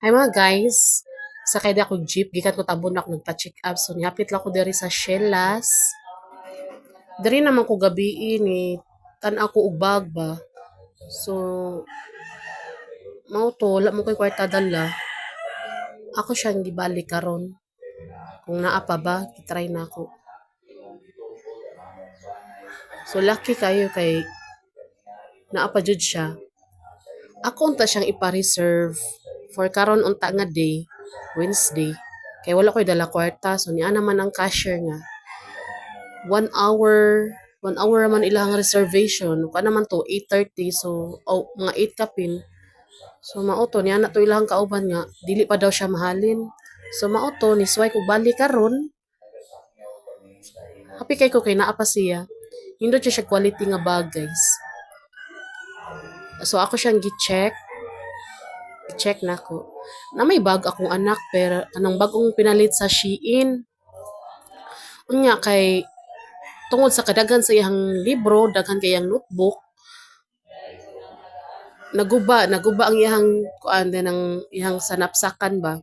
Hi mga guys, sakay di ako jeep gikan ko Tabunok, nagpa-check up. So nihapit lang ko diri sa Shellas. Diri naman ko gabii ni tan-aw ko og bag ba. So mao to, wala man koy kwarta dala. Ako siyang gibalik karon. Kung naa pa ba, gi-try nako. So lucky kayo kay naa pa jud siya. Ako unta siyang ipa-reserve for karon unta nga day, Wednesday. Kay wala koy dala kwarta, so niana man ang cashier nga 1 hour, 1 hour man ilang reservation. Kuan naman to, 8:30, so oh, mga 8 kapin. So mao to, niana to ilang kauban nga dili pa daw siya mahalin. So mao to, nisuway ko balik karon. Happy kay ko kay naa pa siya. Nindot siya quality nga bag, guys. So ako siyang gi-check. Check nako. Na may bag akong anak pero anong bagong pinalit sa Shein. Unya kay tungod sa kadaghan sa iyang libro, daghan kay iyang notebook, naguba, naguba ang iyang kuan din ang iyang sa napsakan ba.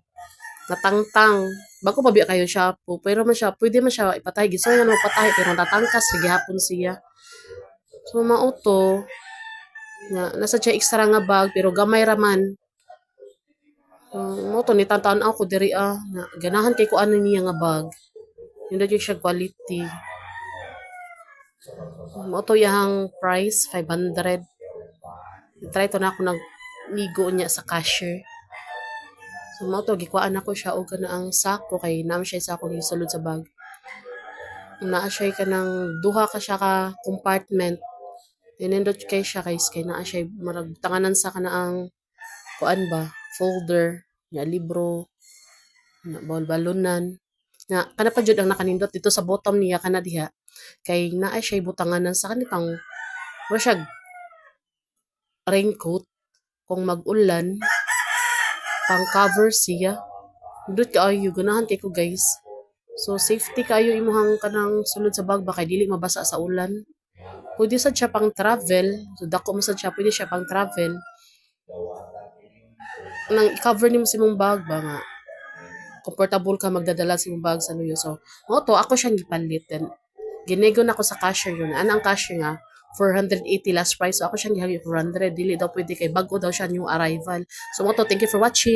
Natangtang. Bago pa biya kayo siya po, pero man siya, pwede man siya ipatay. Gusto nga naman patay pero natangkas ra gihapon siya. So mao to nga nasa siya extra nga bag pero gamay ra man. Mao to ni tan-aw ko diri ah nga ganahan kay ko ani niya nga bag. Nindot jud siya quality. Mao to iyang price, 500. Try to na ako nag nigo niya sa cashier. So mao to, gikuhaan nako siya og kanaang sako kay naa man siya sako gisulod sa bag. Naa siya kanang duha ka siya ka compartment. Nindot kay siya guys kay naa siya murag tanganan sa kanaang kuan ba, folder, nya libro, na bawal-balonan. Nga kana pa jud ang nakanindot dito sa bottom niya kana diha kay naa siya butanganan sa kanitang mura siyag raincoat kung mag-ulan, pang cover siya. Nindot kaayo, ganahan kay ko, guys. So safety kaayo imong kanang sulod sa bag ba kay dili mabasa sa ulan. Pwede sad siya pang travel, so dako man sad siya, pwede siya pang travel. Nang i-cover nimo sa imong bag ba nga komportable ka magdadala sa imong bag sa luyo. So mao to, ako siyang gipalit, then ginego nako sa cashier yun. Ana ang cashier nga 480 last price. So ako siyang gihagyo 400, dili daw pwede kay bag-o daw siya, new arrival. So mao to, thank you for watching.